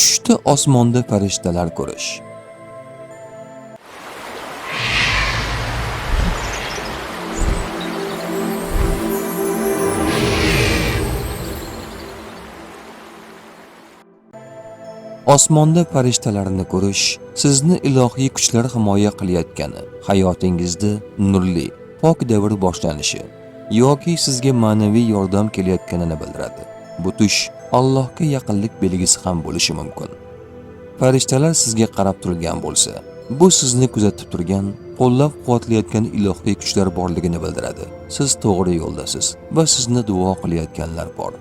Tushda osmonda farishtalar ko'rish. Osmonda farishtalarni ko'rish sizni ilohiy kuchlar himoya qilayotgani, hayotingizda nurli, pok davr boshlanishi yoki sizga ma'naviy yordam kelayotganini bildiradi. Bu tush Allohga yaqinlik belgisi ham bo'lishi mumkin. Farishtalar sizga qarab turgan bo'lsa, bu sizni kuzatib turgan, qo'llab-quvvatlayotgan ilohiy kuchlar borligini bildiradi. Siz to'g'ri yo'ldasiz va sizni duo qilayotganlar bor.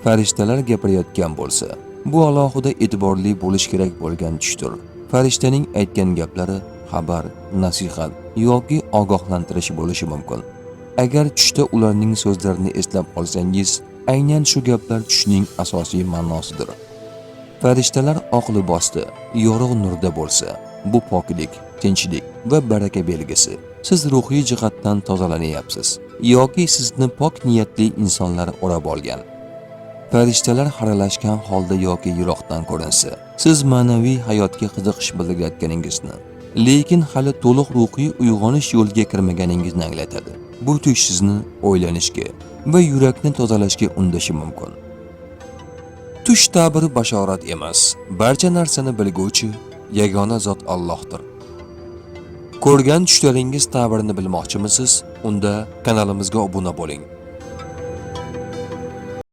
Farishtalar gapirayotgan bo'lsa, bu alohida e'tiborli bo'lish kerak bo'lgan tushdir. Farishtaning aytgan gaplari xabar, nasihat yoki ogohlantirish bo'lishi mumkin. Agar tushda ularning so'zlarini eslab qolsangiz, aynan shu gaplar tushning asosiy ma'nosidir. Farishtalar oq libosda, yorug' nurda bo'lsa, bu poklik, tinchlik va baraka belgisi. Siz ruhiy jihatdan tozalanyapsiz yoki sizni pok niyatli insonlar o'rab olgan. Farishtalar xaralashgan holda yoki yiroqdan ko'rinsa, siz ma'naviy hayotga qiziqish bildirayotganingizni, lekin hali to'liq ruhiy uyg'onish yo'liga kirmaganingizni anglatadi. Bu tush sizni o'ylanishga va yurakni tozalashga undashi mumkin. Tush ta'biri bashorat emas, barcha narsani bilguvchi yagona zot Allohdir. Ko'rgan tushlaringiz ta'birini bilmoqchimisiz? Unda kanalimizga obuna bo'ling.